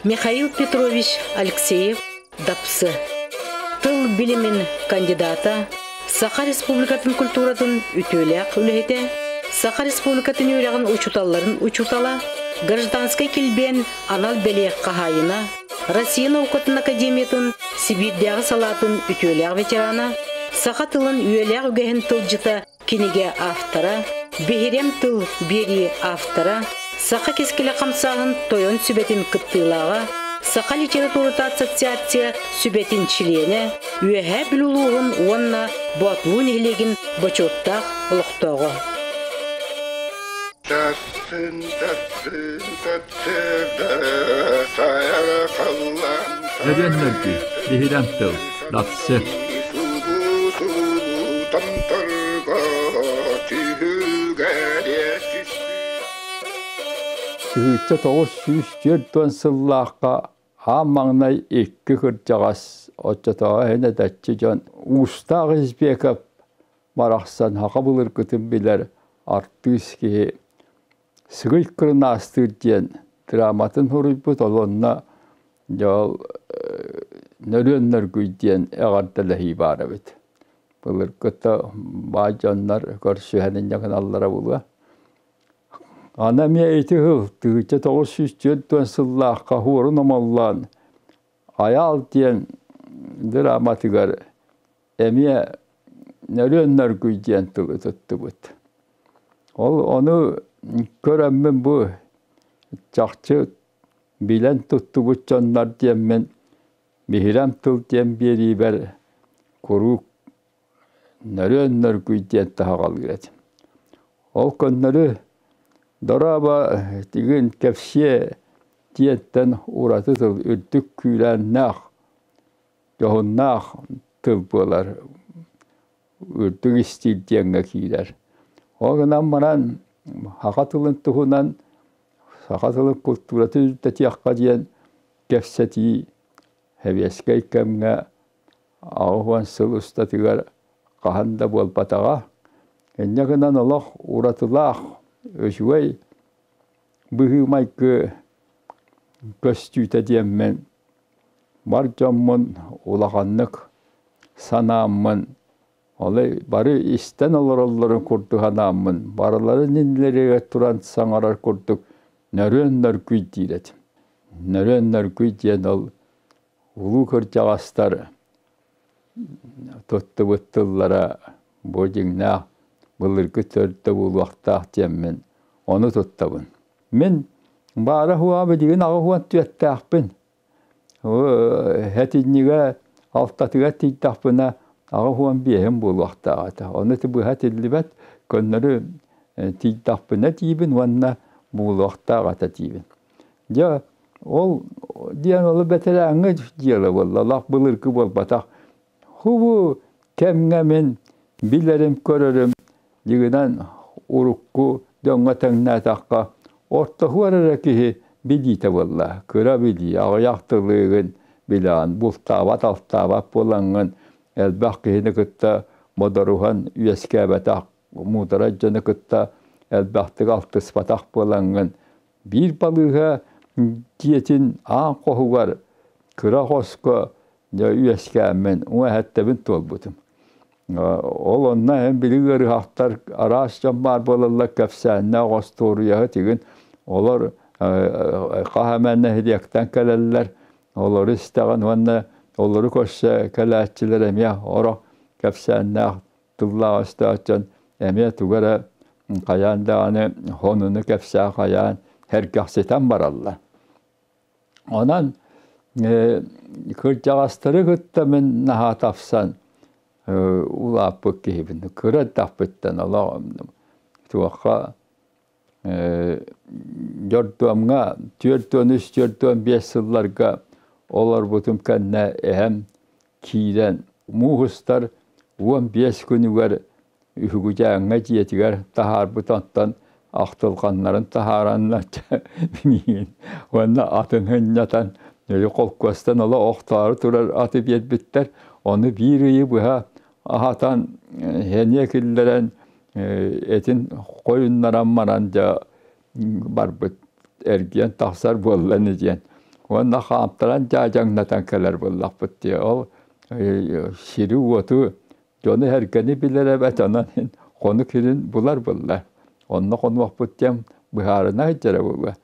Михаил Петрович Алексеев Дапсы тыл билимин кандидата, Саха Республикатын культуратын үтүөлээх үлэһитэ, Саха Республикатын үөрэҕин учууталларын учуутала, Гражданскай килбиэн анал бэлиэ хаһаайына, Россия наукатын академиятын Сибиирдээҕи салаатын үтүөлээх ветерана, саха тылын үөлээх үгэһин тылдьыта кинигэ автора, Биһирэм тыл биэрии автора, Саха кэскилэ хамсааһын тойон сүбэтин кыттыылааҕа, Саха литературата ассоциация сүбэтин чилиэнэ, Үөһээ Бүлүү улууһун уонна Боотулуу нэһилиэгин бочуоттаах олохтооҕо. Өрүөн мөлтүү, биһирэм тыл, дапсы. 1944 сыллаахха аан маҥнай икки кырдьаҕас, оччотооҕу иһин эдэрчи дьон Уустаах Избеков барахсан саха былыргытын билэр артыыс киһи Сыгый Кырынаастыыр диэн драматын суруйбут, ол онно дьэ ол Нөрүөн Нөргүй диэн эҕэрдэлэһии баар эбит. Былыргыта баай дьоннор көрсүһэн инньэ гыналлара буолуо. Аны эмиэ ити сыл 1940 сыллаахха Хуорун Омоллоон Айаал диэн драматыгар эмиэ Нөрүөн Нөргүй диэн тылы туттубут. Ол ону көрөммүн бу чахчы билэн туттубут дьоннор диэммин биһирэм тыл диэн биэриибэр куруук Нөрүөн Нөргүй диэн таһаҕалыыр этим. Ол көннөрү дорообо тигин кэпсиэ диэнтэн ураты тыл үрдүк күүрээннээх дьоһуннаах тыл буолар, үрдүк истиил диэҥҥэ киирэр. Ол гынан баран саха тылын туһунан, саха тылын култууратын үрдэтиэххэ диэн кэпсэтии сэбиэскэй кэмҥэ 80 сыл устатыгар хаһан да буолбатаҕа. Инньэ гынан олох уратылаах, үчүгэй быһыы-майгы көстүүтэ диэммин бар дьоммун улаханнык санааммын, олой бары истэн олороллорун курдук санааммын, барыларын иннилэригэр туран саҥарар курдук нөрүөн нөргүй диир этим. Нөрүөн нөргүй диэн ол улуу кырдьаҕастар туттубут тыллара бу дьиҥнээх былыргы төрдө буолуохтаах диэммин ону туттабын. Мин баара хуа билигин аҕыс уон түөттээхпин. Этинньигэ алтатыгар тиийдэхпинэ 85-им буолуохтаах этэ. Ону ити быһа тиллибэт, көннөрү тиийдэхпинэ тиийбин уонна буолуохтаах этэ диибин. Дьэ, ол диэн ол бэтэрээҥҥэ дьыала буолла, лах былыргы буолбатах. Хубу кэмҥэ мин билэрим, көрөрүм дьигинэн урукку дьоҥҥо тэҥнээтэххэ ортоһуор эрэ киһи билиитэ буолла. Кыра билии, аҕыйах тылыгын билэҕин, бултаабат, алтаабат буолаҥҥын элбэх киһини кытта бодоруһан үөскээбэтэх муударай дьону кытта элбэхтик алтыспатах буолаҥҥын биир балыыһа дьиэтин аан хоһугар кыра хоско дьэ үөскээммин уҥа туолбутум. Ол онно эн били ыарыһахтар араас дьон баар буолаллар кэпсээннээх остуоруйаһы тигин олор хаһа эмэ нэһилиэктэн кэлэллэр олору истэҕин уонна олору көрсө кэлээччилэр эмиэ орох кэпсээннээх тыллаах өстөөх дьон эмиэ тугу эрэ хайаан даҕаны сонуну кэпсээ хайаан сэргэхситэн бараллар. Онон кырдьаҕастары кытта мин наһаа тапсан улааппыт киһибин. Кыра эрдэхпиттэн олох туохха Дьордуомҥа 43, 45 сылларга олорбутум кэннэ эһэм киирэн муус устар 15 күнүгэр Үһүгүдьээҥҥэ дьиэтигэр таһаарбыт оттон ахтылҕаннарын таһаараннар миигин уонна атын сынньатан холкуостан олох охтоору турар аты биэрбиттэр ону биир ыйы быһа аһатан сэниэ киллэрэн этин хойуннаран баран дьэ барбыт эргийэн тахсар буолла ини диэн. Уонна хаамтаран дьаадьаҥнатан кэлэр буоллахпыт дии. Ол сири-уоту, дьону-сэргэни билэр эбэт, онон хонук сирин булар буолла. Онно хонуохпут диэн быһаарына сылдьара буолуо.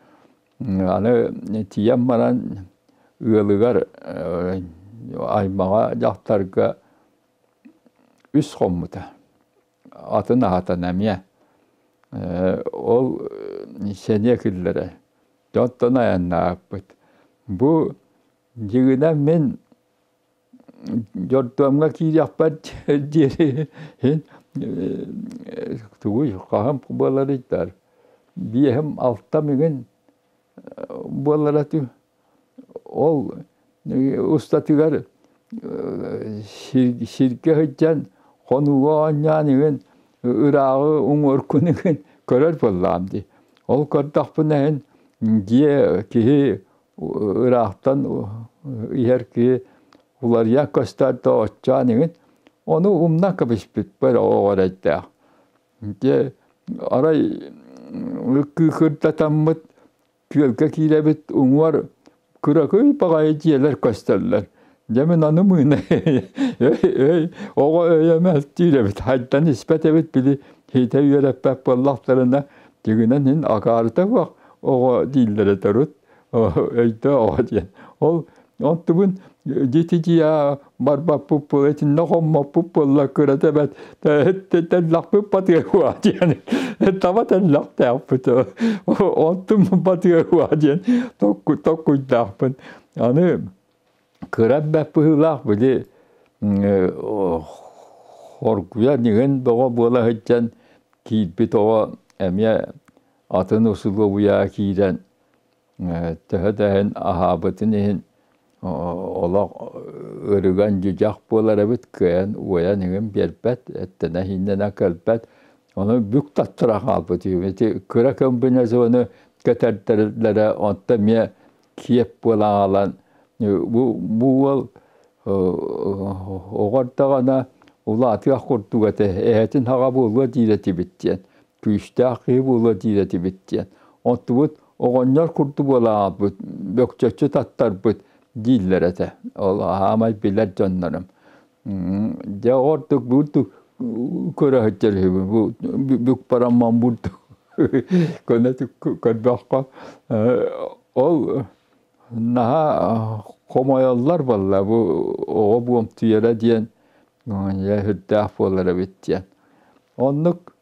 Аны тиийэн баран ыалыгар аймаҕа дьахтарга үс хоммута. Атын аһатан эмиэ. Ол сэниэ киллэрэ. Дьонтон айаннаабыппыт. Бу дьиҥинэн мин дьордуомҥа киириэхпэр диэри тугуй хаһан буоларый да биэһим алтам игин буолара тү ол устатыгар сиргэ сылдьан хонууга оонньоон игин ырааҕы уҥуоркун игин көрөр буоллаҕым дии. Ол көрдөхпүнэ иһин дьиэ киһи ыраахтан иһэр киһи уларыйа көстөр да оччоон игин ону умнан кэбиспиппэр оҕо эрэйдээх. Дьэ арай кыыкырдатаммыт күөлгэ киирэбит уҥуор кыракый баҕайы дьиэлэр көстөллөр. Дьэ мин аны мыына өй оҕо өйө мөлтүүр эбит хайдан испэт эбит били хитэ үөрэппэт буоллахтарына дьиҥинэн иһин акаарыта суох оҕо дииллэрэ төрүт өйдөө оҕо диэн. Ол онтубун дьити дьиэ барбаппыт буола итиннэ хоммоппут буолла кырата эбэт тэллэхпит батыа диэн таба тэллэхтээхпит онтум батыа диэн токкуйдаахпын. Аны кыра бэт быһыылаах били хоргуйа нигин бөҕө буола сылдьан киирбит оҕо эмиэ атын усулуобуйаҕа киирэн төһө да иһин аһаабытын иһин олох ырыган дьүдьэх буолар эбит кыайан уойан иҥин биэрбэт эттэнэ иһиннэнэ кэлбэт ону бүк таттара хаалбыт ити кыра комбинезону кэтэрдэллэрэ онто эмиэ киэп буолан аҕалан бу уол оҕо эрдэҕинэ улаатыах курдук этэ эһэтин хаҕа буолуо диир этибит диэн күүстээх киһи буолуо диир этибит диэн онтубут оҕонньор курдук буолаабыт бөкчөччү таттарбыт дииллэр этэ ол аһаамай билэр дьоннорум дьэ ордук бурдук көрө сылдьар үһүбүн бу бүк барамман бурдук көнөтүк көрбөххө ол наһаа хомойоллор буолла бу оҕо буомтуйара диэн сүрдээх буолар эбит диэн оннук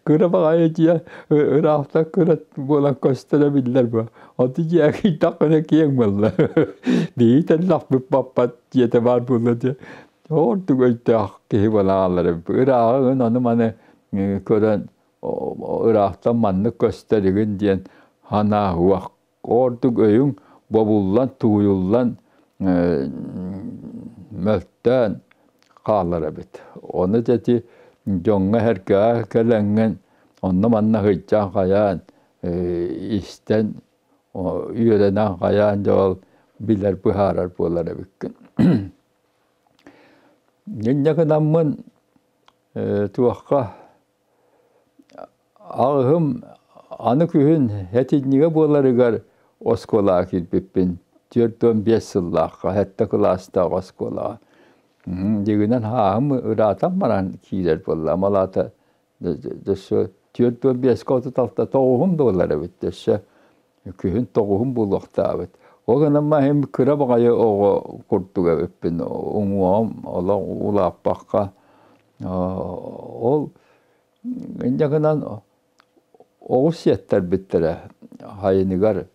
Кыра баҕайы дьиэ ыраахтан кыра буолан көстөрө биллэр буо. Ону дьиэ кыйдаххына киэҥ буолла. Биһиги тэллэхпит баппат дьиэтэ баар буолла диye. Ордук өйдөөх киһи буолан хаалар эбит. Ырааҕын ону-маны көрөн ыраахтан маннык көстөр игин диэн санаа уох ордук өйүҥ бобуллан, тууйуллан, мөлтөөн хаалар эбит. Ону дьэ ити дьоҥҥо-сэргэҕэ кэлэҥҥин онно-манна сылдьан хайаан истэн, үөрэнэн хайаан дьэ ол билэр быһаарар буолар эбиккин. Инньэ гынаммын туохха Аҕыһым аны күһүн сэтинньигэ буоларыгар оскуолаҕа киирбиппин 45 сыллаахха сэттэ кылаастаах оскуолаҕа. Дьиҥинэн ааһым ыраатан баран киирэр буолла. Малаата өссө 45-кэ 36 тоҕуһум буолар эбит өссө күһүн тоҕуһум буолуохтаабыт. Ол гынан иһин кыра баҕайы оҕо курдук эбиппин уҥуоҕум олох улааппакка Ол инньэ гынан оҕус сиэттэрбиттэрэ сайыныгар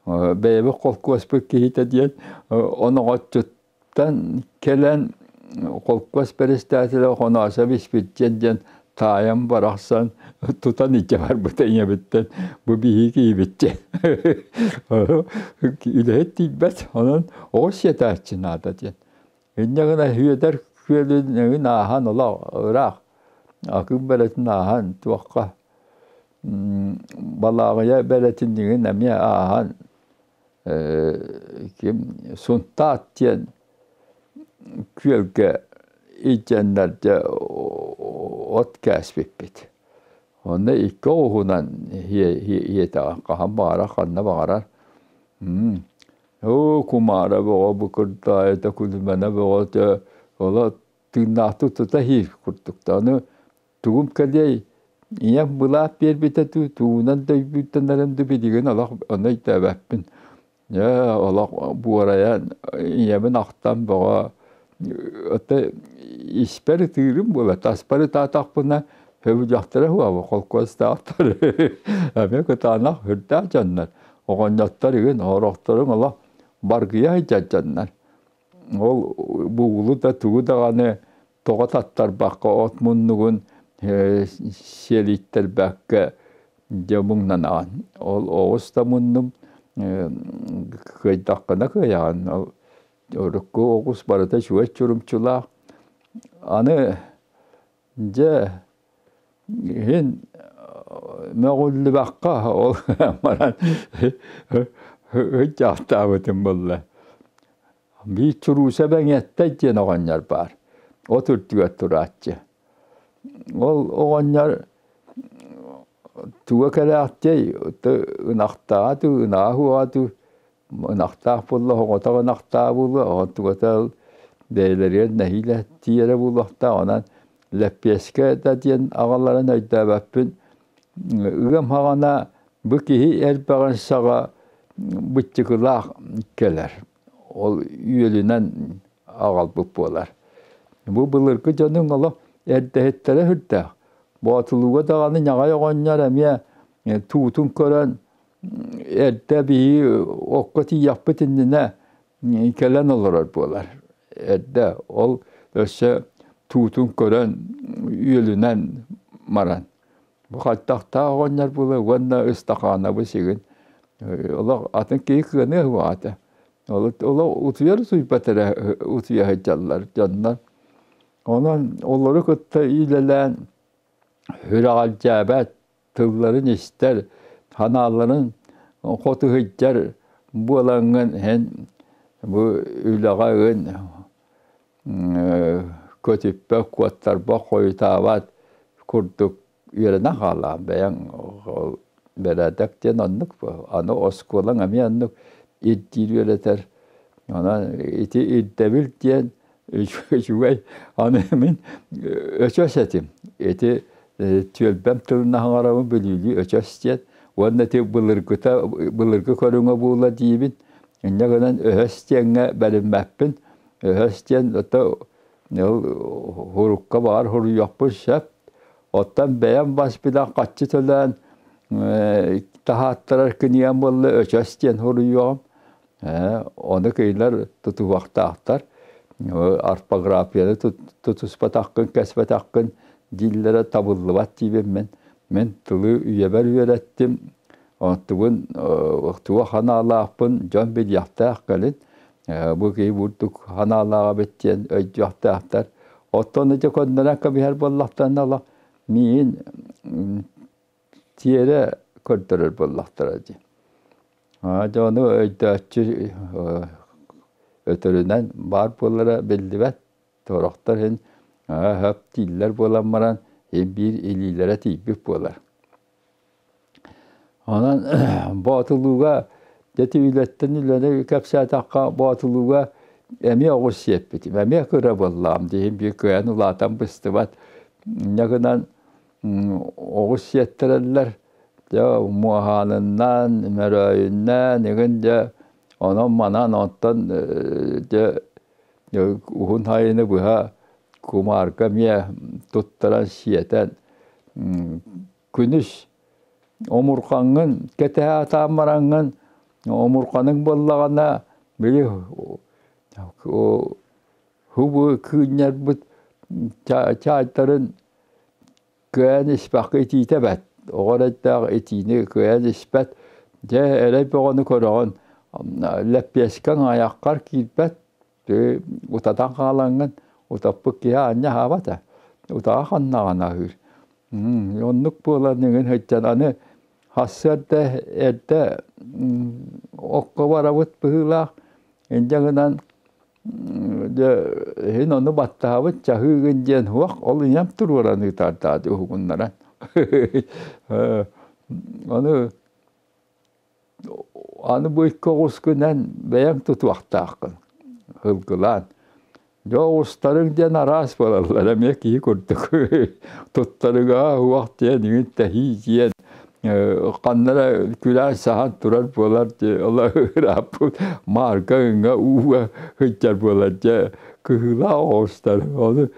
бэйэбит холкуоспут киһитэ диэн оноҕоччуттан кэлэн холкуос председателэ Охоноосов Испирдиэн диэн таайан барахсан тутан илдьэ барбыта ийэбиттэн бу биһиги киһибит диэн үлэһит тиийбэт онон оҕус сиэтээччи наада диэн Инньэ гына Сүөдэр күөлүн эҥин ааһан олох ыраах Акын бэрэтин ааһан туохха Балааҕыйа бэрэтин иҥин эмиэ ааһан ким Сунтаат диэн күөлгэ илдьэннэр дьэ от кээспиппит. Онно икки оҕуһунан иэтэҕин хаһан баҕарар ханна баҕарар. Оо, кумаара бөҕө бу кырдаайыта күлүмэнэ бөҕөтө ола тыыннаахтык тута иһиир курдук. Аны тугум кэлиэй, ийэм былаат биэрбитэ дуу, тугунан да өйбүттэнэрим дуу билигин олох ону өйдөөбөппүн. Дьэ, олох буорайан ийэбин ахтан бөҕө ото испэр ытыырым буола, таспар ытаатахпына сөбүлэхтэрэ суоҕа холкуостаахтар эмиэ кытаанах сүрдээх дьоннор оҕонньоттор игин орохторуҥ олох баргыйа сылдьар дьоннор ол бугулу да тугу даҕаны тоҕо таттарбакка от муннугун сиэлиттэрбэккэ дьэ муҥнанаҕын ол оҕус да муннум кыайдаххына кыайаҕын ол урукку оҕус барыта үчүгэй чурумчулаах аны дьэ иһин мөҕүллүбэххэ ол баран ыйдьаахтаабытым буолла биир чурууса бэҥиэттэй диэн оҕонньор баар от үрдүгэр турааччы ол оҕонньор туга кэлээхтэй ынахтааҕа дуу ынаҕа суоҕа дуу ынахтаах буолла оҕотох ынахтаах буолуо онтугата бэйэлэригэр нэһиилэ тиийэрэ буолуохтаах онон лэппиэскэ да диэн аҕаларын өйдөөбөппүн ыам хаҕана бу киһи элбэҕин саҕа быччыкылаах кэлэр ол үөлүнэн аҕалбыт буолар бу былыргы дьонуҥ олох эрдэһиттэрэ сүрдээх Боотулууга даҕаны ньаҕай оҕонньор эмиэ туутун көрөн эрдэ биһи окко тиийиэхпит иннинэ кэлэн олорор буолар. Эрдэ ол өссө туутун көрөн үөлүнэн баран. Бу хаттахтаах оҕонньор буолар уонна ыстакаанабы сигин олох атын киһи кыаныа суоҕа Олох утуйар утуйбат эрэ утуйа сылдьаллар дьоннор. Онон олору кытта иилэлээн сүрэҕэлдьээбэт тылларын истэр, санааларын хоту сылдьар буолаҥҥын эн бу үлэҕэ ын көтүппэт, куоттарбат, хойутаабат курдук үөрэнэн хаалаҕын бэйэҥ ол бэрээдэк диэн оннук аны оскуолаҥ эмиэ оннук ирдиир үөрэтэр онон ити ирдэбил диэн үчүгэй аны мин өчөс этим ити түөлбэм тылын аһаҥарабын бүлүүлүү өчөс диэн уонна ити былыргыта былыргы көрүҥэ буолла диибин инньэ гынан өһөс диэҥҥэ бэриммэппин өһөс диэн ото ол урукка баҕар суруйуохпун сөп оттон бэйэм бас билэн хаччы төлөөн таһааттарар кинигэм буолла өчөс диэн суруйуоҕум Ону кинилэр тутуһуохтаахтар. Орфографияны тутуспатаххын, кэспэтэххин дииллэрэ табыллыбат диибин мин. Мин тылы үйэбэр үөрэттим. Онтубун туох санаалаахпын дьон билиэхтээх кэлин. Бу киһи бурдук санаалаах эбит диэн өйдүөхтээхтэр. Оттон ити көннөрөн кэбиһэр буоллахтарына олох миигин тиэрэ көрдөрөр буоллахтара дии. Дьэ ону өйдөөччү өтөрүнэн баар буолара биллибэт. Сорохтор иһин хөп дииллэр буолан баран иһин биир илиилэрэ тиийбит буолар. Онон Боотулууга дьэ үлэттэн үлэни кэпсээтэххэ Боотулууга эмиэ оҕус сиэппитим, эмиэ кыра буоллаҕым дии иһин биир кыайан улаатан быстыбат. Инньэ гынан оҕус сиэттэрэллэр дьэ муоһааныннаан мөрөөйүннээн игин дьэ онон манан оттон дьэ уһун сайыны быһа кумаарга эмиэ туттаран сиэтэн күнүс омурҕаҥҥын кэтэһэ сатаан бараҥҥын омурҕаныҥ буоллаҕына били Һубу кыынньарбыт чаайтарын кыайан испэххэ итиитэ бэрт. Оҕо эрэйдээх итиини кыайан испэт. Дьэ, эрэй бөҕөнү көрөҕүн. Лэппиэскэҥ айаххар киирбэт. Утатан хаалаҥҥын утаппыт киһи аанньа аһаабат ээ. Утаҕа ханнаҕына аһыыр. Оннук буолан иҥин сылдьан аны сарсыарда эрдэ окко барабыт быһыылаах. Инньэ гынан Дьэ, иһин ону баттаабыт чаһыыгын диэн суох, ол ийэм туруоран ыытаардаат уһугуннаран. Ону Аны бу икки оҕускунан бэйэҥ тутуохтааххын, ылгылаан. Дьэ оҕустарыҥ диэн араас буолаллар, эмиэ киһи курдук. Туттарыга уох диэн, иҥин тэһии диэн, ханна эрэ күлээн саһан турар буолар дии, ола ырааппыт маарга ыҥа ууга сылдьар буолар дьэ кыһыылаах оҕустар. Ону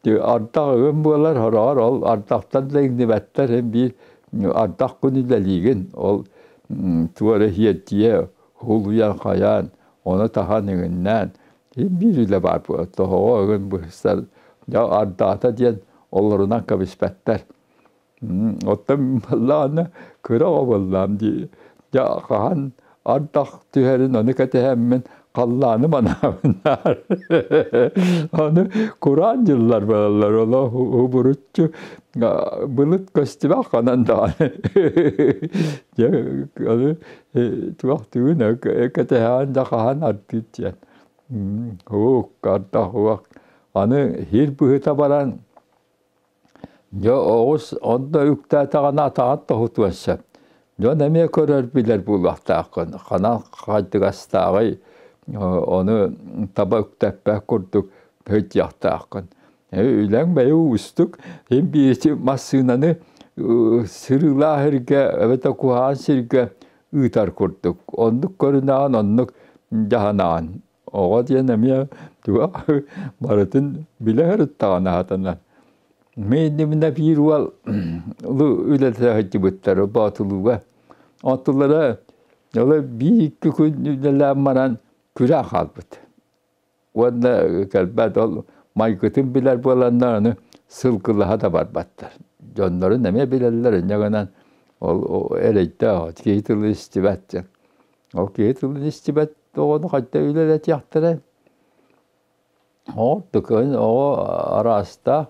ардах ыгым буолар, хороҕор ол ардахтан да иҥнибэттэр, эн биир ардах күн үлэлиигин, ол туора иһиэрдийэ улуйан хайаан, ону таһан иҥиннээн биир үлэ баар буолар. Тоһоҕо ыгын быһыстар, дьэ ардаата диэн олорунан кэбиспэттэр. Оттон баллааны кыра оҕо буоллаам дии. Дьэ хаһан ардах түһэрин ону кэтэһэммин халлааны манаабыннаар. Ону кураан дьыллар буолаллар, оло убуруччу былыт көстүбэх ханан даҕаны. Дьэ ону туох түгүн кэтэһээн да хаһан ардыыр диэн. Ук ардах уох. Аны хир быһыта баран Дьэ оҕус онно үктээтэҕинэ атаҕын тоһутуон сөп. Дьон эмиэ көрөр билэр буолуохтааххын. Ханан хайдыгастааҕый ону таба үктэппэт курдук сылдьыахтааххын. Үлэҥ бэйэ уустук. Син биир массыынаны сырыылаах сиргэ эбэтэр куһаҕан сиргэ ыытар курдук. Оннук көрүнэҕин, оннук дьаһанаҕын. Оҕо диэн эмиэ туох барытын билэ сырыттаҕына сатанар. Мин иннибинэ биир уол үлэлэтэ сылдьыбыттар Боотулууга. Онтулара оло биир-икки күн үлэлээн баран күрээн хаалбыт. Уонна кэлбэт ол майгытын билэр буоланнар аны сылгылаһа да барбаттар. Дьоннорун эмиэ билэллэр инньэ гынан ол эрэйдээх киһи тылы истибэт диэн. Ол киһи тылын истибэт оҕону хайда үлэлэтиэхтэрэй? Ордук оҕо араастаах.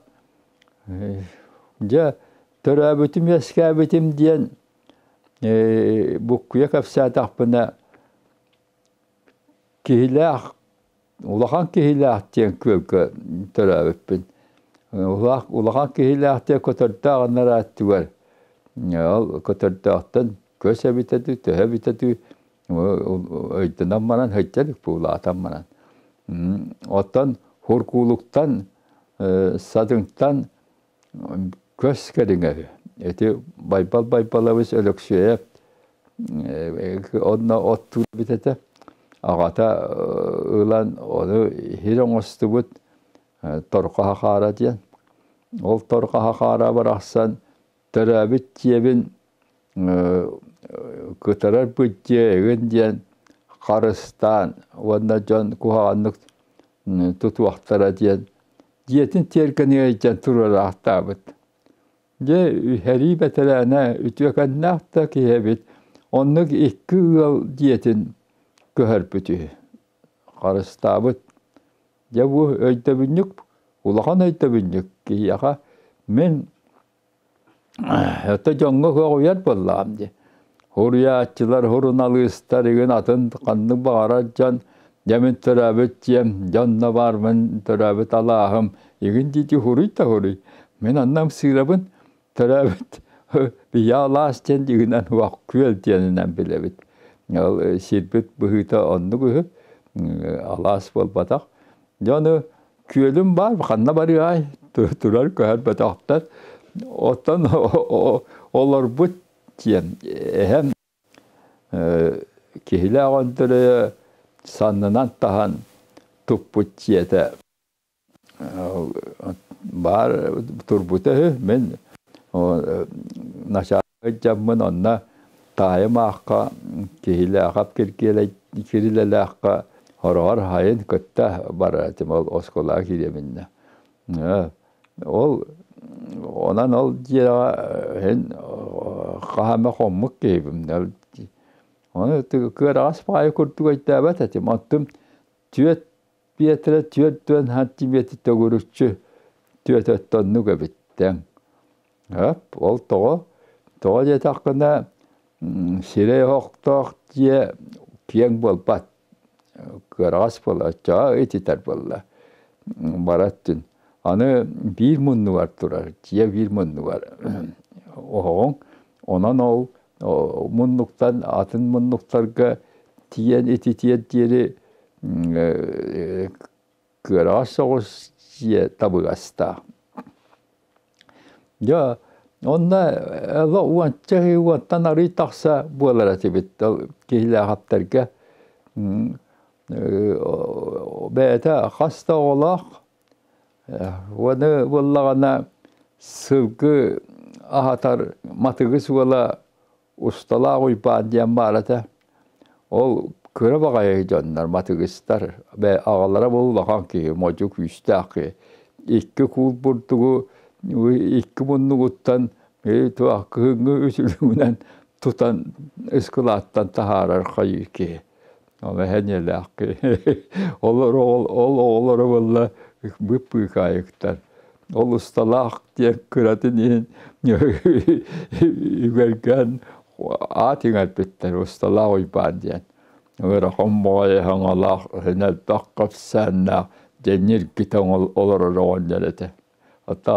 Дьэ, төрөөбүтүм-үөскээбитим диэн буккуйа кэпсээтэхпинэ, киһилээх, улахан киһилээх диэн күөлгэ төрөөбүппүн. Улахан киһилээх диэн көтөрдөөх анараа өттүгэр ол көтөрдөөхтөн көс эбитэ дуу, төһө эбитэ дуу өйдөнөн баран сылдьа илик буулаатан баран. Оттон Хуркуулуктан, Садыҥтан көс кэриҥэ үһү. Ити Байбал Байбалабыс Өлөксүөйэп онно оттуур эбит этэ. Аҕата ылан ону иһир оҥостубут торҕо хаара диэн. Ол торҕо хаара барахсан төрөөбүт дьиэбин кытарар быдьыа эҥин диэн харыстаан уонна дьон куһаҕаннык тутуохтара диэн дьиэтин тиэргэнигэр илдьэн туруораахтаабыт. Дьэ сэрии бэтэрээнэ үтүөкэннээх да киһи эбит. Оннук икки ыал дьиэтин көһөрбүт үһү. Харыстаабыт. Дьэ бу өйдөбүнньүк улахан өйдөбүнньүк киһиэхэ мин Это дьоҥҥо көҕүйэр буоллаҕым дии. Суруйааччылар, суруналыыстар игин атын ханнык баҕарар дьон дьэ мин төрөөбүт дьиэм, дьонно баармын төрөөбүт алааһым игин дии хуруй да хуруй. Мин анна ымсыырабын төрөөбүт биһи алаас диэн игинэн уох күөл диэнинэн билэбит. Ол сирбит быһыыта оннук үһү алаас буолбатах. Дьону күөлүм баар, ханна барыай, турар көһөр бөтөхтөр. Оттон олорбут диэн эһэм киһилээх Өндөрөйө саннынан таһан туппут дьиэтэ баар турбута үһү. Мин начальник дьаммын онно таайым аахха Киһилээхэп Киргиэлэй Кирилэлээххэ хороҕор хайын кытта барар этим ол оскуолаҕа киириэминнэ. Ол онон ол дьиэҕэ иһин хаһан эмэ хоммут киһибин. Ону кыараҕас баҕайы курдук өйдөөбөт этим. Оттон түөрт Петра 40 сантиметр төгүрүччү түөрт өттөннүк эбит тэҥ. Өп, ол тоҕо? Тоҕо диэтэххинэ, сирэй оһохтоох дьиэ киэҥ буолбат, кыараҕас буолар, оччоҕо ититэр буолла. Бара өттүн. Аны биир муннугар турар, дьиэ биир муннугар оһоҕуҥ, онон ол Муннуктан атын муннуктарга тиийэн ититиэр диэри кыараҕас соҕус дьиэ табыгастаах. Дьэ, онно эло уонча уонтан арый тахса буолар этибит киһилээхэптэргэ. Бэйэтэ хас да оҕолоох. Уону буоллаҕына сылгы аһатар матыгыс уола Усталаах Уйбаан диэн баар этэ. Ол кыра баҕайы дьоннор матыгыстар аҕалара бу улахан киһи, модьу күүстээх киһи. Икки куул бурдугу икки муннугуттан туох кыһыҥҥы үтүлүгүнэн тутан ыскылааттан таһаарар хайыы киһи. Ол эһэниэлээх киһи. Олор ол оҕолоро буолла быппыыкаайыктар. Ол усталаах диэн кыратын иһин үгэргээн аат иҥэрбиттэр Усталаах Уйбаан диэн. Ыарахан баҕайы саҥалаах, элбэх кэпсээннээх дьэнньиргитэ олорор оҕонньор этэ. Хата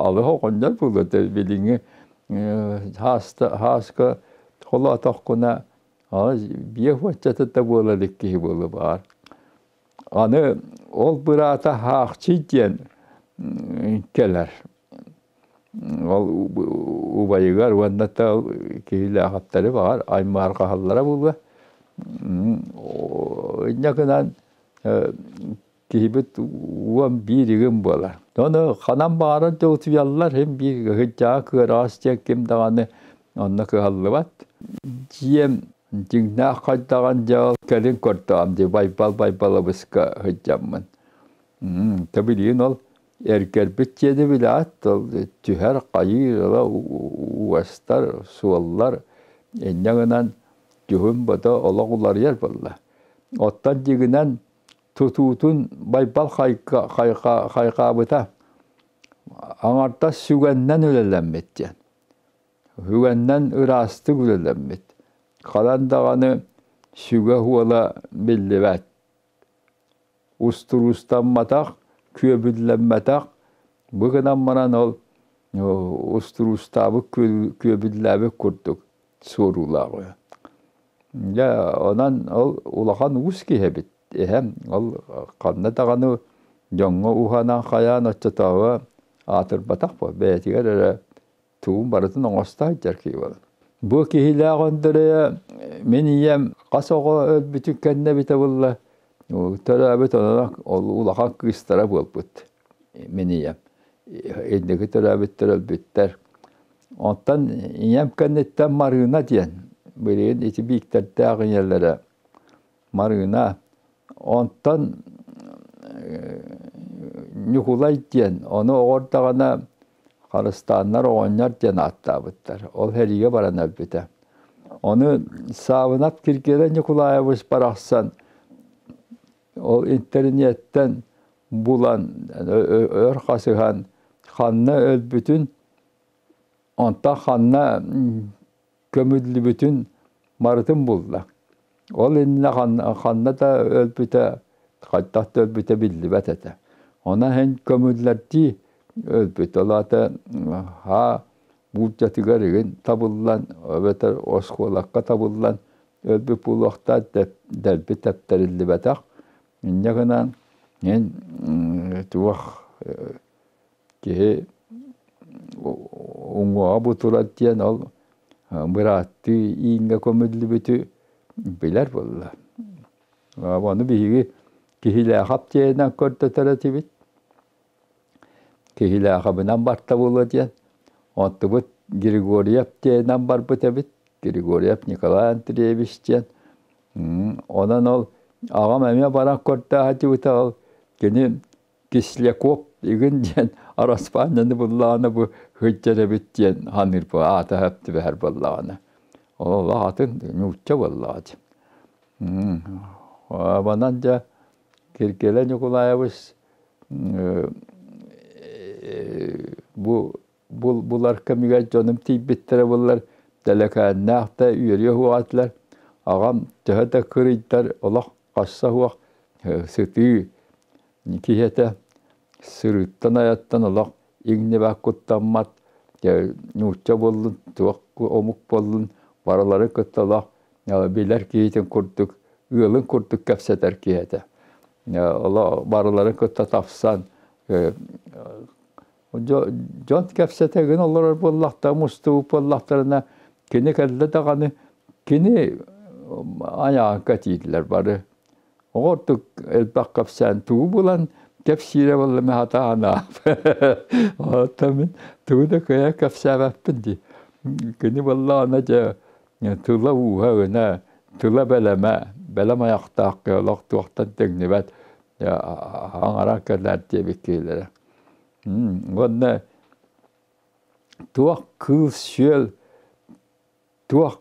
алыс оҕонньор буолуо этэ билиҥҥи хааска холоотоххуна биэ уончата да буола илик киһи буолуо баар. Аны ол быраата Хаахчый диэн кэлэр. Ол убайыгар уонна да киһилээхтэри баҕар аймаарҕаһаллара буолуо. Инньэ гынан киһибит 11 игин буолар. Ону ханан баҕарар да утуйаллар, син биир ыһыдьаа кыараҕас диэн ким даҕаны онно кыһаллыбат. Дьиэм дьиҥнээх хайдаҕын дьэ ол кэлин көрдөҕүм дии Байбал Байбалабыска сылдьаммын. Тэ билигин ол эргэрбит дьиэни билээт, ол түһэр хайыыр ыла уостар, суоллар инньэ гынан дьүһүн-бодо олох уларыйар буолла. Оттон дьиҥинэн тутуутун Байбал хайҕаабыта аҥардас сүгэннэн үлэлэммит диэн. Сүгэннэн ыраастык үлэлэммит. Ханан даҕаны сүгэ уола биллибэт. Устуруустамматах, күөбүллэммэтэх, бу гынан баран ол устуруустаабыт күөбүллээбит курдук суоруулаах үһү. Дьэ, онон ол улахан уус киһи эбит. Эһэм ол ханна даҕаны дьоҥҥо уһанан хайаан оччотооҕу аатырбатах буо бэйэтигэр эрэ тугун барытын оҥосто сылдьар киһи буолар. Бу киһилээх Өндөрөйө мин ийэм хас оҕо өлбүтүн кэннэ эбитэ буолла төрөөбүт онон ол улахан кыыстара буолбут мин ийэм. Инники төрөөбүттэр өлбүттэр. Онтон ийэм кэнниттэн Марыына диэн билигин ити Бииктэрдээх ийэлэрэ Марыына. Онтон Ньукулай диэн, ону оҕордаҕына Харыстааннар оҕонньор диэн ааттаабыттар. Ол сэриигэ баран өлбүтэ. Ону Саабынап Киргиэлэй Ньукулаайабыс барахсан ол интэриниэттэн булан өр хасыһан ханна өлбүтүн, онтон ханна көмүллүбүтүн барытын булла. Ол иннинэ ханна да өлбүтэ, хайдах да өлбүтэ биллибэт этэ. Онон иһин көмүллэрдии өлбүт. Ол аата һаа буулдьатыгар игин табыллан, эбэтэр оскуолакка табыллан өлбүт буолуохтаах дэлби тэптэриллибэтэх. Инньэ гынан мин туох киһи уҥуоҕа бутурар диэн ол бырааттыы ииҥҥэ көмүллүбүтү билэр буолла. Ону биһиги Киһилээхэп диэнинэн көрдөтөр этибит. Киһилээхэбинэн барта буолуо диэн. Онтубут Григорьев диэнинэн барбыт эбит. Григорьев Николай Андреевич диэн. Онон ол аҕам эмиэ баран көрдөөх этибит ол кини Кисляков игин диэн араспаанньаны буллаҕына бу сылдьар эбит диэн саныыр бу аата сөп түбэһэр буоллаҕына. Ол аатын нуучча буоллаҕа дии. Манан дьэ Киргиэлэй Ньукулаайабыс бу булар кэмигэр дьонум тиийбиттэрэ буоллар тэлэкээннээх да үөрүө суоҕа этилэр. Аҕам төһө да кырыйдар олох хасса суох сытыы киһи этэ. Сырыыттан-айаттан олох иҥнибэт куттаммат, нуучча буоллун, туох омук буоллун Барыларын кытта олох билэр киһитин курдук, ыалын курдук кэпсэтэр киһи этэ. Олох барыларын кытта тапсан, дьон кэпсэтэ гын олорор буоллахтара, мустубут буоллахтарына, кини кэллэ даҕаны, кини айаан кэтииллэр бары. Оҕордук элбэх кэпсээн тугу булан кэпсиирэ буолла мин хатаан Оттон мин тугу да кыайа кэпсээбэппин дии. Кини буоллаҕына дьэ тыла ууһа гына, тыла бэлэмэ, бэлэм айахтаах киһи олох туохтан тэҥнибэт аҥаран кэлээр диэбит киһилэрэ. Уонна туох кыыл-сүөл, туох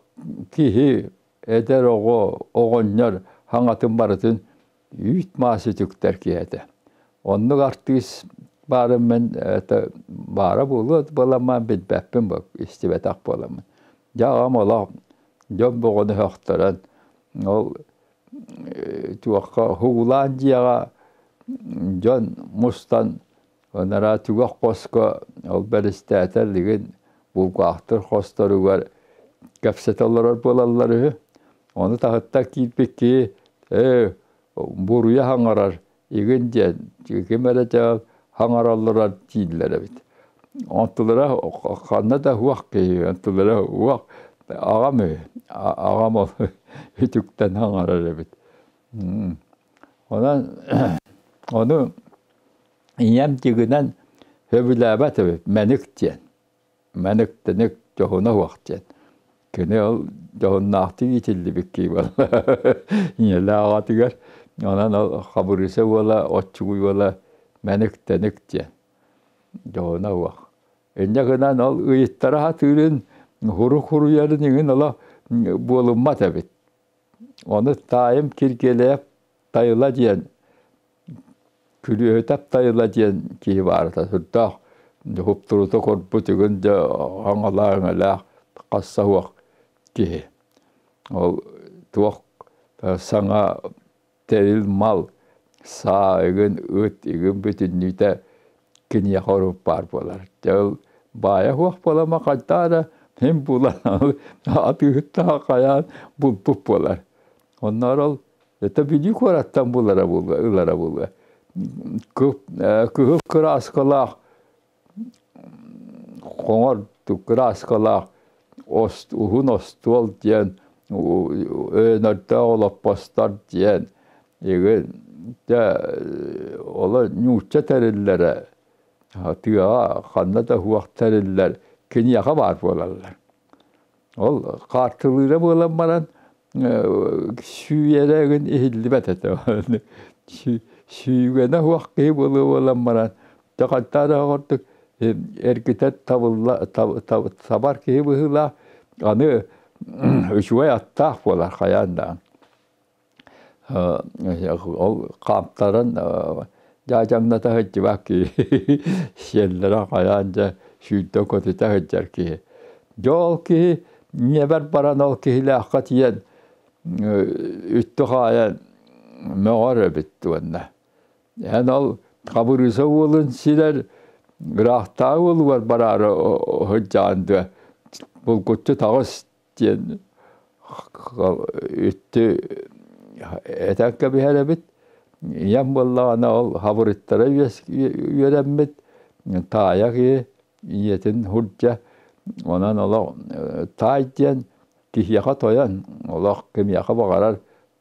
киһи, эдэр оҕо, оҕонньор хаҥатын барытын үүт-маас үтүктэр киһи этэ. Оннук артыыс баарын мин это баара буолуо буоламмын билбэппин бу истибэтэх буоламмын. Дьэ аҕам олох дьон бөҕөнү сөхтөрөн ол туохха уһугулаан дьиэҕэ дьон мустан Анараа түгэх хоско ол бэристээтэр игин булгаахтыр хосторугар кэпсэтэ олорор буолаллар үһү. Ону таһыттан киирбит киһи ээ буруйа хаҥарар игин диэн ким эрэ дьэ хаҥаралларар дииллэр эбит. Онтулара ханна да уох киһи, онтулара уох аҕам үһү, аҕам ол үтүктэн хаҥарар эбит. Онон ону Ийэм дьигинэн сөбүлээбэт эбит Мэник диэн. Мэник-тэник дьоһуна суох диэн. Кини ол дьоһуннаахтык иитиллибит киһи буолла. Ийэлээх аҕатыгар. Онон ол Хабырыыса уола, Оччугуй уола Мэник-тэник диэн. Дьоһуна суох. Инньэ гынан ол ыйыттара сатыырын, хурук-хуруйарын иҥин олох буолуммат эбит. Ону таайым Киргиэлэйэп Тайыла диэн Күлүөһүтэп Тайыла диэн киһи баарыта сүрдээх уһуктурута корбут үгүн дьэ аҥалаа-өҥөлөөх хасса суох киһи. Ол туох саҥа тэрил мал саа игин ыт игин бүтүннүүтэ киниэхэ урут баар буолар. Дьэ ол баайа суох буолама хайдах эрэ мин булан атыыһыттаах хайаан булбут буолар. Онноор ол это Бүлүү куораттан булара буолуо, ылара буолуо. Кыһыл кырааскалаах хоҥор кырааскалаах уһун остуол диэн өөнөрдөөх олоппостор диэн игин дьэ олор нуучча тэриллэрэ тыаҕа ханна да суох тэриллэр киниэхэ баар буолаллар. Ол хаартылыыра буолан баран сүүйэрэ игин иһиллибэт этэ. Сүүгэнэ суох киһи буолуо буолан баран дьэ курдук эргитэр табылла табар киһи быһыылаах аны үчүгэй аттаах буолар хайаан даҕаны. Ол хаамтаран дьаадьаҥната сылдьыбат киһи сиэллэрэ хайаан дьэ сүүрдэ көтүтэ сылдьар киһи. Дьэ ол киһи ньиэбэр баран ол киһилээххэ тиийэн үттү хаайан мөҕөр эбит уонна. Эн ол Хабырыыса уолун сирэр ыраахтааҕы уолугар бараары сылдьаҕын дуо булгуччу таҕыс диэн үттү этэн кэбиһэр эбит. Ийэм буоллаҕына ол хабырыттара үөрэммит таайа киһи ийэтин сурдьа онон олох таай диэн киһиэхэ тойон олох кимиэхэ баҕарар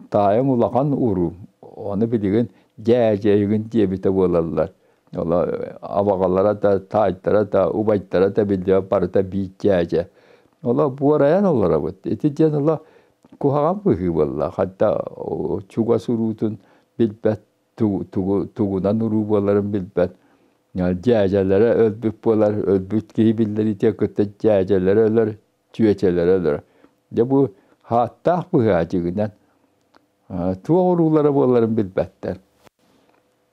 таайыҥ улахан уруу ону билигин дьээдьэйигин диэбитэ буолаллар оло абаҕалара да таайдара да убайдара да биллибэт барыта биир дьээдьэ оло буорайан олоробут ити диэн оло куһаҕан быһыы буолла ханта чугас уруутун билбэт тугу тугунан уруу буоларын билбэт дьээдьэлэрэ өлбүт буолар өлбүт киһи биллэриитигэр кытта дьээдьэлэрэ өлөр чүөчэлэрэ өлөр дьэ бу хааттаах быһаачыгынан туох уруулара буоларын билбэттэр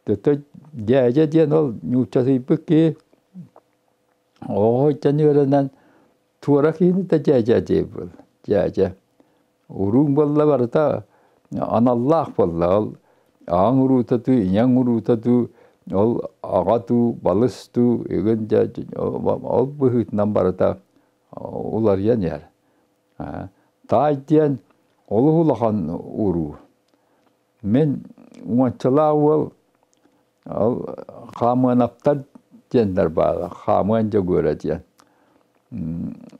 төтө дьээдьэ диэн ол нууччатыйбыт киһи оҕо сылдьан үөрэнэн туора киһини да дьээдьэ диэбил дьээдьэ Урууҥ буолла барыта аналлаах буолла. Ол аҕаҥ уруута дуу, ийэҥ уруута дуу, ол аҕа дуу, балыс дуу, игин дьэ ол быһыытынан барыта уларыйан иһэр. Таай диэн олус улахан уруу. Мин уончалаах уол ол Хаамыанаптар диэннэр баара, Хаамыан Дьөгүөрэ диэн.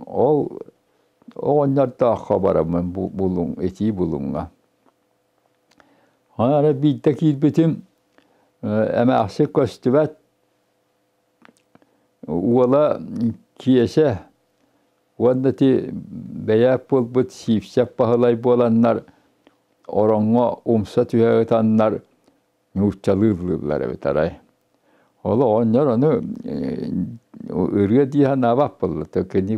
Ол оҕонньордооххо бараммын булуҥ, итии булуҥҥа. Аны биирдэ киирбитим, эмээхсин көстүбэт, уола Киэсэ уонна ити бэйээк буолбут Сиипсэп Баһылай буоланнар ороҥҥо умса түһэ ытаннар нууччалыы ыллыыллар эбит арай. Ол оҕонньор ону ырыа дии санаабат буолла. Кини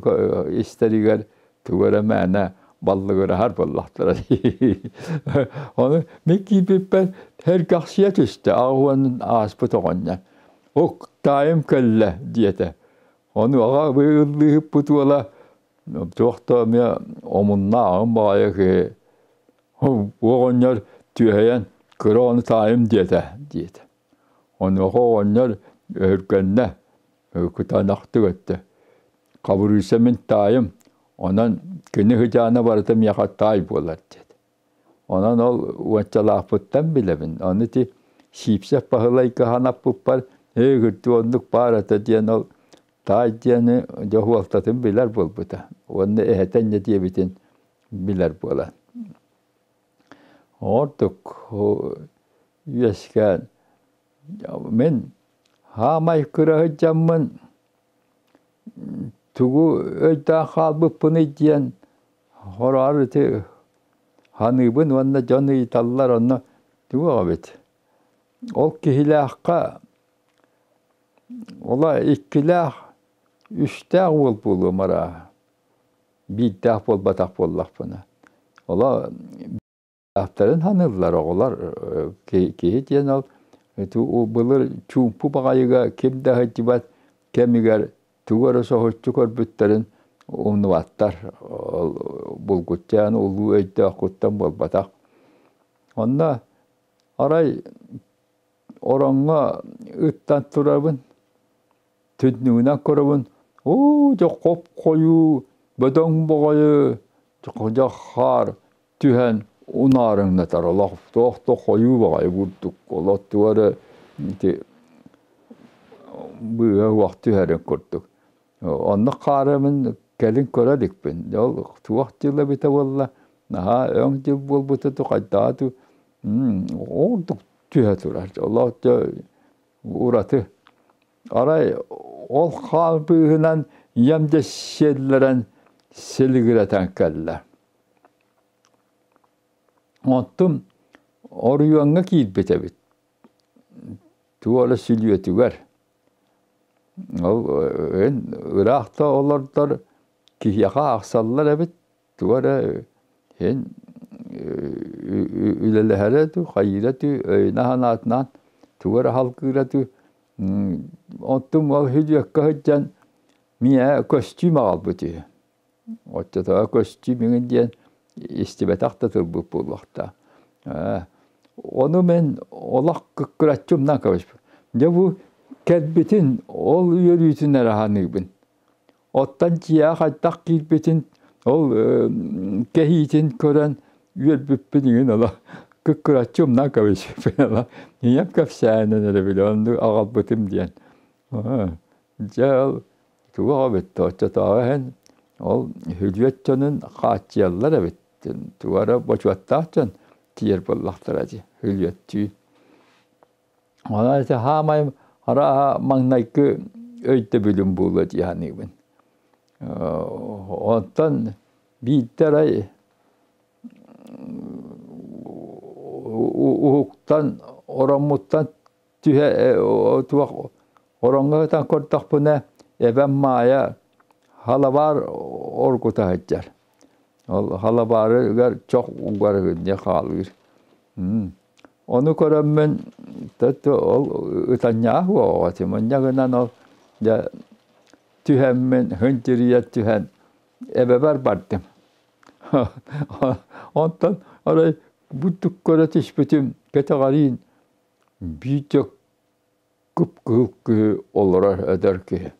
истэригэр тугу эрэ мээнэ баллыгыраһар буоллахтара. Ону мин киирбиппэр сэргэхсийэ түстэ, 80 ааспыт оҕонньор. «Ок, таайым кэллэ» диэтэ. Ону аҕа ыллыыһыппыт уола туох да эмиэ омуннааҕым баҕайы киһи оҕонньор түөһэйэн кыра ону таайым диэтэ диэтэ. Онуоха оҕонньор өһүргэннэ, кытаанахтык эттэ: «Хабырыыса мин таайым, онон кини сыдьаана барыта миэхэ таай буолар» диэтэ. Онон ол уончалаахпыттан билэбин. Ону ити Сиипсэп Баһылайга санаппыппар ээ кырдьык оннук баар этэ диэн ол таай диэни дьоһуолтатын билэр буолбута. Уонна эһэтэ инньэ диэбитин билэр буолан. Ордук үөскээн мин хаамай кыра сылдьаммын тугу өйдөөн хаалбыппыный диэн хороҕор ити ханыыбын уонна дьон ыйыталлар онно тугу эбит ол киһилээххэ ола иккилээх үстээх уол буолуом арааһа биирдээх буолбатах буоллахпына ола Аттарын ханыыллар оҕолор киһи диэн ол былыр чуумпу баҕайыга ким да сылдьыбат кэмигэр тугу эрэ соһуччу көрбүттэрин умнубаттар. Ол булгуччаан улуу өйдөөххүттэн буолбатах. Онно арай ороҥҥо ыттан турабын, түннүгүнэн көрөбүн, оо дьэ хоп-хойуу, бөдөҥ баҕайы дьэ хаар түһэн унаарыҥнатар олох туох да хойуу баҕайы бурдук олох туга эрэ ити быыһа уох түһэрин курдук. Оннук хаары мин кэлин көрө иликпин. Ол туох дьыл эбитэ буолла, наһаа өҥ дьыл буолбута дуу, хайдаҕа дуу, ордук түһэ турар. Олох дьэ ураты. Арай ол хаал быыһынан ийэм дьэ сиэллэрэн силигирэтэн кэллэ. Оттон оройуоҥҥа киирбит эбит. Туора сүлүөтүгэр. Ол эн ыраах да олордор киһиэхэ аахсаллар эбит. Туга эрэ эн үлэлэһэрэ дуу, хайыыра дуу, өйүнэ-санаатынан тугу эрэ халгыыра дуу. Оттон ол сүлүөккэ сылдьан миэхэ көстүүм аҕалбыт үһү. Оччотооҕу көстүүм иҥин диэн истибэтэх да тылбыт буолуохтаах. Ону мин олох кыккыраччы умнан кэбиспит. Дьэ бу кэлбитин, ол үөрүүтүн эрэ саныыбын. Оттон дьиэҕэ хайдах киирбитин, ол кэһиитин көрөн үөрбүппүн иҥин олох кыккыраччы умнан кэбиспиппин олох ийэм кэпсээнин эрэ билэ оннук аҕалбытым диэн. Дьэ ол туох эбит оччотооҕу иһин ол хүлүөт дьонун хааччыйаллар эбит. Туга эрэ бочуоттаах дьон тиийэр буоллахтара дии хүлүөттүү. Онон ити хаамай арааһа маҥнайгы өйдөбүлүм буолуо дии саныыбын. Онтон биирдэ арай уһуктан ороммуттан түһэ туох ороҥҥо сытан көрдөхпүнэ эбэм Маайа халабаар оргута сылдьар. Ол халабаарыгар чох угар диye хаалыыр. Ону көрөммүн ол ытанньаах уоҕа манньа гынан ол дьэ түһэммин хынчырыйа түһэн эбэбэр бардым. Онтон арай бурдук көрө түспүтүм кэтэҕэриин биир кып-кыһыл киһи олорор эдэр киһи.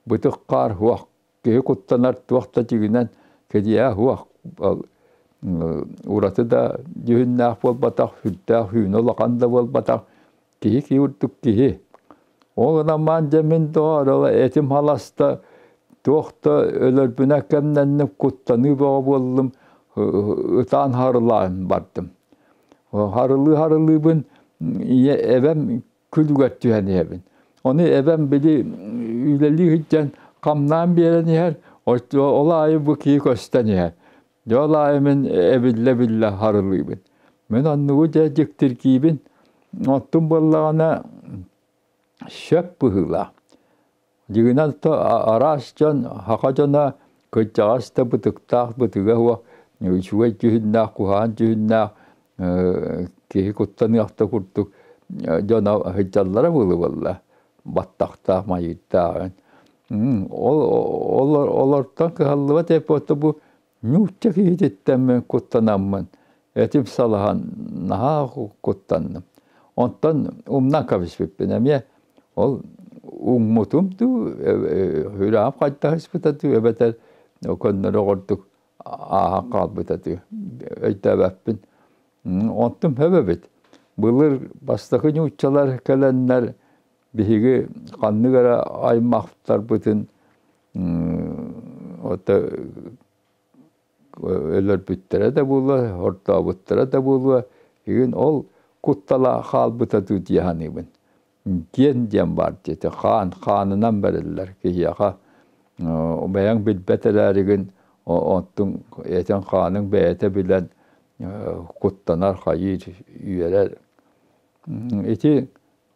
Бытык хаар суох, киһи куттанар туох да дьиҥинэн кэдиэһэ суох. Ураты да дьүһүннээх буолбатах, сүрдээх сүүнэ улахан да буолбатах, киһи киһи курдук киһи. Ол гынан баран дьэ мин доҕоор, этим халаста, туох да өлөрбүнэ кэмнэнним, куттаныы бөҕө буоллум, ытаан харылаан бардым. Харылыы-харылыыбын ийэ эбэм күлүгэр түһэн иһэбин. Ону эбэм били үлэлии сылдьан хамнаан биэрэн иһэр, ол аайы бу киһи көстөн иһэр. Дьэ ол аайы мин эбиллэ-эбиллэ харылыыбын. Мин оннугу дьэ дьиктиргиибин. Оттон буоллаҕына сөп быһыылаах. Дьиҥинэн то араас дьон, саха дьоно кырдьаҕас да бытыктаах, бытыга суох, үчүгэй дьүһүннээх, куһаҕан дьүһүннээх киһи куттаныах да курдук дьоно сылдьаллара буолуо буолла. Баттахтаах, майыырдаах. Ол олортон кыһаллыбат эппиэтэ бу нуучча киһититтэн мин куттанаммын, этим салаһан наһаа куттанным. Онтон умнан кэбиспиппин эмиэ ол уҥмутум дуу, сүрэҕим хайдаһыспыта дуу, эбэтэр көннөрү оҕордук ааһан хаалбыта дуу, өйдөөбөппүн. Онтум сөп эбит. Былыр бастакы нууччалар кэлэннэр биһиги ханнык эрэ аймахтарбытын ото өлөрбүттэрэ да буолуо, ортообуттара да буолуо, игин ол куттала хаалбыта дуу дии саныыбын. Диэн диэн баар диэтэ, хаан, хаанынан бэриллэр киһиэхэ бэйэҥ билбэт эрээригин оттуҥ этиҥ хааныҥ бэйэтэ билэн куттанар, хайыыр, үөрэр. Ити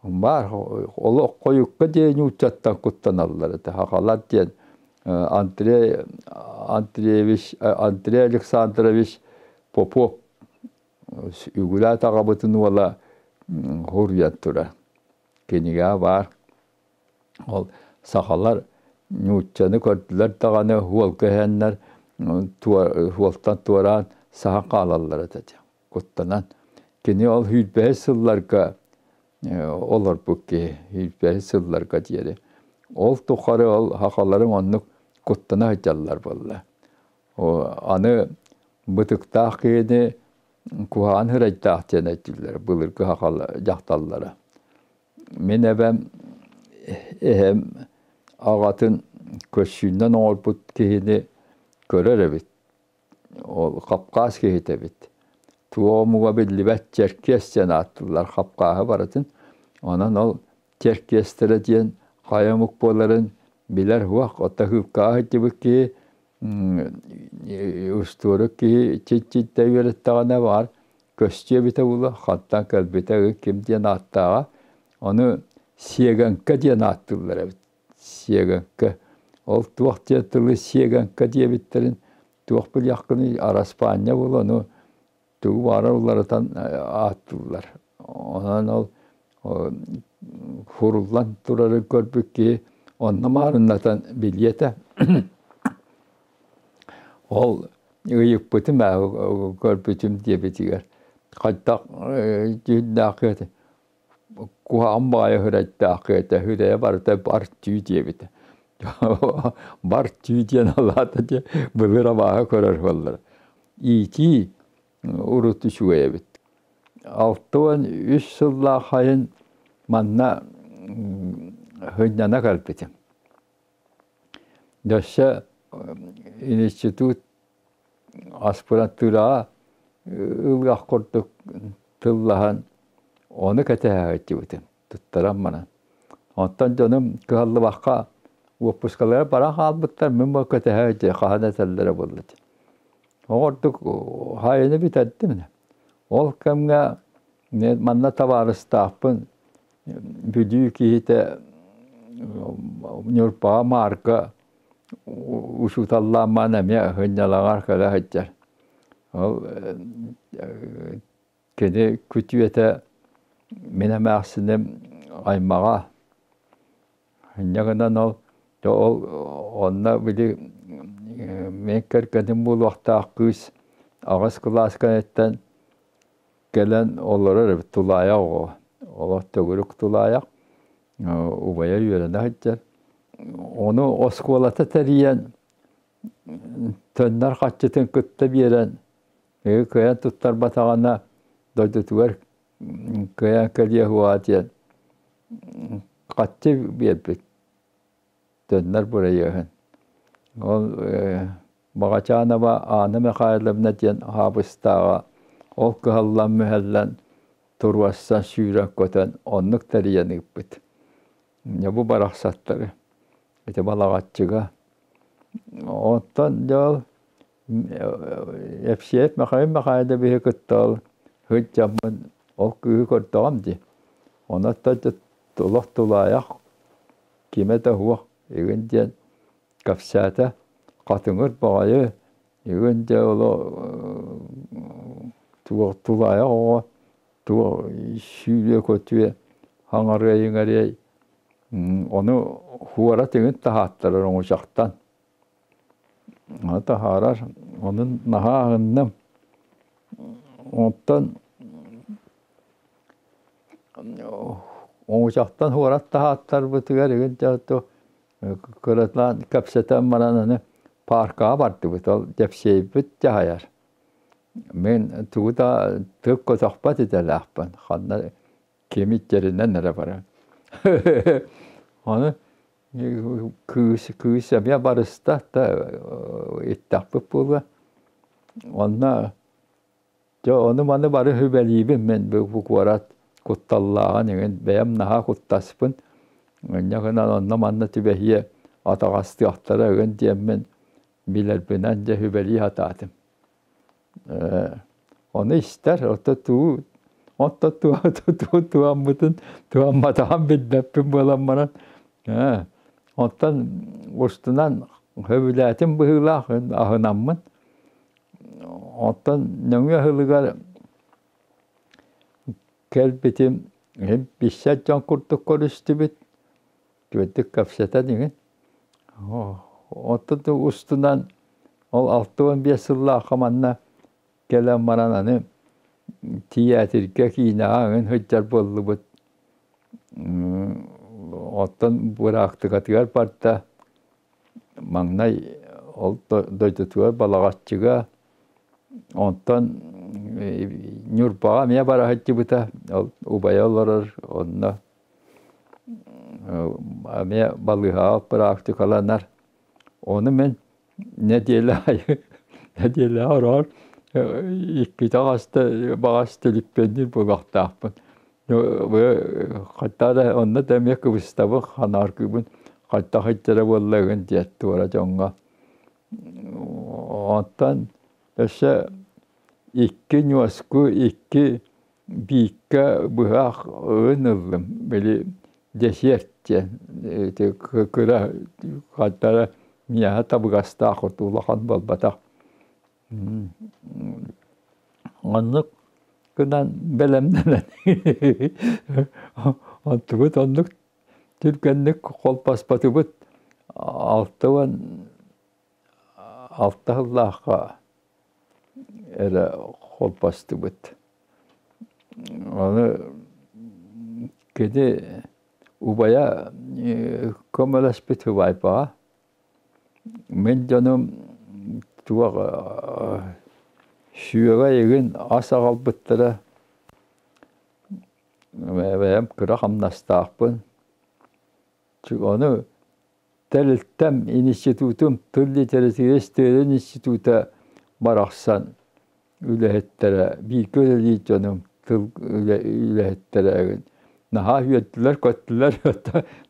Баар олох хойукка диэн нууччаттан куттаналлар этэ. Сахалар диэн Андрей Андреевич Андрей Александрович Попов үгүлээт аҕабытын уола суруйан турар. Кинигэҕэ баар. Ол сахалар нууччаны көрдүлэр даҕаны уолга иһэннэр уолтан туораан саһан хаалаллар этэ куттанан. Кини ол сүүрбэһис сылларга олорбут киһи, сүүрбэһис сылларга диэри. Ол тухары ол сахаларым оннук куттана сылдьаллар буолла. Аны бытыктаах киһини куһаҕан һырайдаах диэн этиллэр былыргы сахалар дьахталлара. Мин эбэм эһэм аҕатын көссүүннэн оҥорбут киһини көрөр эбит. Ол хапкаас киһитэ эбит. Туох омуга биллибэт чэркиэс диэн ааттыыллар хапкааһы барытын. Онон ол чэркиэстэрэ диэн хайа омук буоларын билэр суох. Оттон хыыпкаҕа сылдьыбыт киһи устуорук киһи чиччиттэ үөрэттэҕинэ баҕар көстүө эбитэ буолуо, хантан кэлбитэ ким диэн ааттааҕа. Ону сиэгэҥкэ диэн ааттыыллар эбит. Сиэгэҥкэ. Ол туох диэн тылы сиэгэҥкэ диэбиттэрин туох билиэххиний, араспаанньа буолуо, ону тугу баҕарар уларытан ааттыыллар. Онон ол суруллан турарын көрбүт киһи онно маарыннатан билиэ этэ. Ол ыйыппытым ээ көрбүтүм диэбитигэр хайдах дьүһүннээх этэ куһаҕан баҕайы үрэйдээх этэ, үрэйэ барыта бар түү диэбитэ. Бар түү диэн алаата диэ былыр абааһы көрөр буоллар. Иитии урут үчүгэй эбит. 63 сыллаах сайын манна сынньана кэлбитим. Өссө институт аспирантураҕа ылыах курдук тыллаһан ону кэтэһэ сылдьыбытым туттаран баран. Оттон дьонум кыһаллыбакка уоппускалара баран хаалбыттар, мин бу кэтэһэ сылдьа хаһан этэллэрэ буолла дии. Оҕордук хайаны бүтэрдим. Ол кэмҥэ манна табаарыстаахпын Бүлүү киһитэ Ньурбаҕа Маарга учууталлаан маан эмиэ сынньалаҥар кэлэ сылдьар. Ол кини күтүөтэ мин эмээхсиним аймаҕа. Инньэ гынан ол ол онно били мин кэргэним буолуохтаах кыыс аҕыс кылаас кэнниттэн кэлэн олорор эбит тулаайах оҕо. Олох төгүрүк тулаайах убайа үөрэнэ сылдьар. Ону оскуолата тэрийэн Төннөр хаччытын кытта биэрэн, кыайан туттарбатаҕына дойдутугар кыайан кэлиэ суоҕа диэн хаччы биэрбит төннөр бырайыаһын. Ол Баҕачаанова Анна Михайловна диэн аһаабыстааҕа ол кыһаллан-мүһэллэн туруорсан сүүрэн-көтөн оннук тэрийэн ыыппыт. Дьэ бу барахсаттары ити Балаҕаччыга. Оттон дьэ ол Епсиэп Михаил Михайловиһы кытта ол сылдьаммын ол кыыһы көрдөҕүм дии. Онон олох тулаайах кимэ да суох игин диэн кэпсээтэ. Хатыҥыр баҕайы игин дьэ олох туох тулаайах оҕо туох сүүрүө-көтүө хаҥарыай-иҥэриэй ону хуора тыгын таһааттарар оҥучахтан. Ону таһаарар, ону наһаа аһынным. Оттон оҥучахтан хуорат таһааттарбытыгар игин дьэ кыратаан кэпсэтэн баран аны пааркаҕа бардыбыт. Ол Дэпсиэйбит дьаһайар. Мин тугу да тыл көтөхпөт идэлээхпин. Ханна кими тэринэн эрэ барар. Ону кыыс кыыс эмиэ барыста да иттэхпит буолуо. Онно дьэ ону-маны бары сүбэлиибин мин бу куорат кутталлааҕын иҥин бэйэм наһаа куттаспын. Инньэ гынан онно-манна түбэһиэ атаҕастыахтара ыгын диэммин билэрбинэн дьэ сүбэлии сатаатым. Ону истэр, ото туу отто туу туаммытын туамматаҕын билбэппин буолан баран оттон устунан сөбүлээтим быһыылаах аһынаммын. Оттон нөҥүө аһылыгар кэлбитим билсэр дьон курдук көрүстүбүт. Үчүгэйдик кэпсэтэн иҥин. Оттон устунан ол 65 сыллаахха манна кэлэн баран аны тиээтиргэ киинэҕэ ыҥын сылдьар буоллубут. Оттон быраактыкатыгар барда маҥнай ол дойдутугар Балаҕаччыга, онтон Ньурбаҕа эмиэ бара сылдьыбыта. Ол убайа олорор онно эмиэ балыыһаҕа практикаланар. Ону мин нэдиэлэ аайы нэдиэлэ ороон иккитэ хаста баҕас түлүппүөннүүр буолуохтаахпын. Хата да онно да эмиэ кыбыстабын, ханааргыыбын, хайдах иттэрэ буолла игин диэт туора дьоҥҥо. Онтон өссө икки ньуоску, икки бииккэ быһах ын ыллым. Били десерт диэн ити кыра хантара миэхэ табыгастаах улахан буолбатах. Оннук гынан бэлэмнэнэн онтубут оннук түргэнник холбоспотубут 66 сыллаахха эрэ холбостубут. Ону кини убайа көмөлөспүт убайбаҕа. Мин дьонум туох сүөгэ игин ас аҕалбыттара. Бэйэм кыра хамнастаахпын. Ону тэрилтэм, институтум, тыл литература история института барахсан үлэһиттэрэ, бииргэ үлэлиир дьонум тыл үлэһиттэрэ наһаа үөрдүлэр-көттүлэр,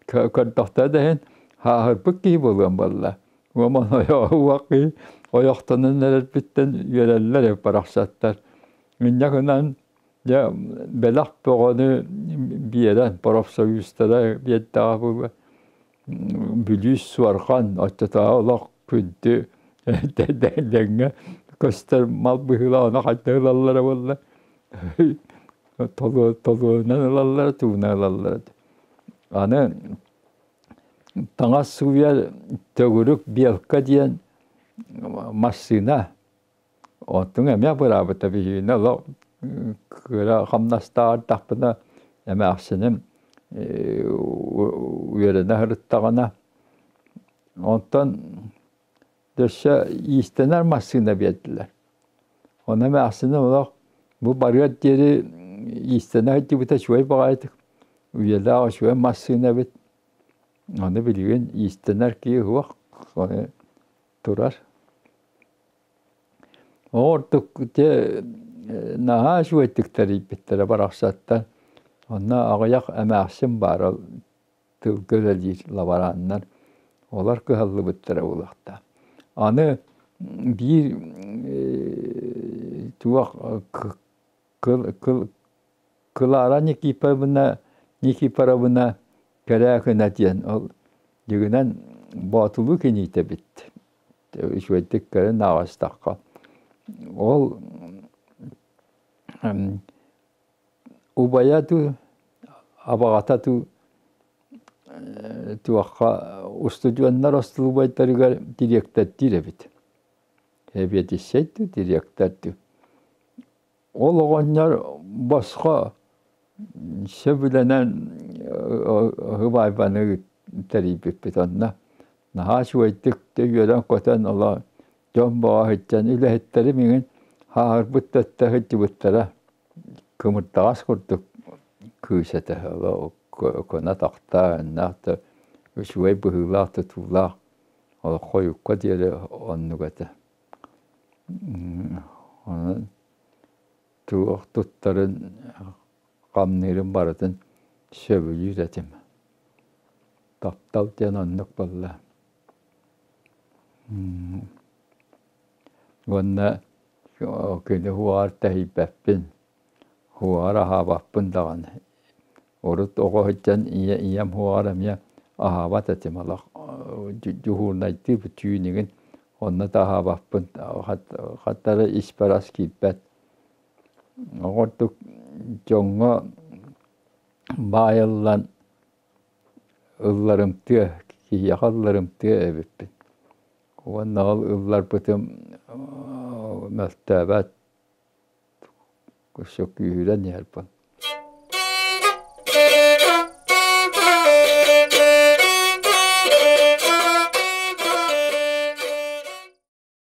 көрдөхтөрө да иһин хааһырбыт киһи буолуом буолла. Уоман ойоҕо киһи ойохтонон эрэрбиттэн үөрэллэр барахсаттар. Инньэ гынан дьэ бэлэх бөҕөнү биэрэн профсоюзтара биэрдэҕэ буолуо бүлүүс суорҕан оччотооҕу олох күндү дэҥҥэ көстөр мал быһыылаах ону хайдах ылаллара буолла толуонан ылаллара тугунан ылаллара аны таҥас сууйар төгүрүк белка диэн массыына Оттон эмиэ быраабыта биһигини олох кыра хамнастаах эмээхсиним үөрэнэ сырыттаҕына онтон Өссө иистэнэр массыына биэрдилэр. Онно эмээхсиним олох бу барыар диэри иистэнэ сылдьыбыта үчүгэй баҕайытык. Үйэлээх үчүгэй массыына эбит. Аны билигин иистэнэр киһи суох. Ону турар. Ордук дьэ наһаа үчүгэйдик тэрийбиттэрэ барахсаттар. Онно аҕыйах эмээхсин баара тылга үлэлиир лабораннар. Олор кыһаллыбыттара буолуохтаах. Аны биир туох кыл, кыл, Клара Никифоровна Никифоровна Кэрээкинэ диэн ол дьигинэн Боотулуу киниитэ эбит. Үчүгэйдик көрөн ааҕыстахха. Ол убайа дуу, абаҕата дуу туохха устудьуоннар остулубуйдарыгар дириэктэрдиир эбит. Эбиэдиссэй дуу, дириэктэр дуу. Ол оҕонньор босхо сөбүлэнэн һыбаайбаны тэрийбиппит онно. Наһаа үчүгэйдик үөрэн-көтөн оло дьон бөҕө сылдьан үлэһиттэрим иҥин хааһырбыт да өттө сылдьыбыттара. Кымырдаҕас курдук кыыс этэ оло көнө тахта иннээх да үчүгэй быһыылаах тутуулаах олох хойукка диэри оннук этэ. Онон туох туттарын, хамныырын барытын сөбүлүүр этим. Таптал диэн оннук буолла. Уонна кини уһуоҕар тэһийбэппин, уһуоҕар аһаабаппын даҕаны. Урут оҕо сылдьан ийэ ийэм уһуоҕар эмиэ аһаабат этим олох дьуһуурунайдыы түүнүгүн онно да аһаабаппын хата эрэ испэр ас киирбэт. Оҕордук дьоҥҥо баайыллан ылларымтыа, киһиэхэ ылларымтыа эбиппин. Уонна ол ылларбытым мөлтөөбөт, өссө күүһүрэн иһэр буолла.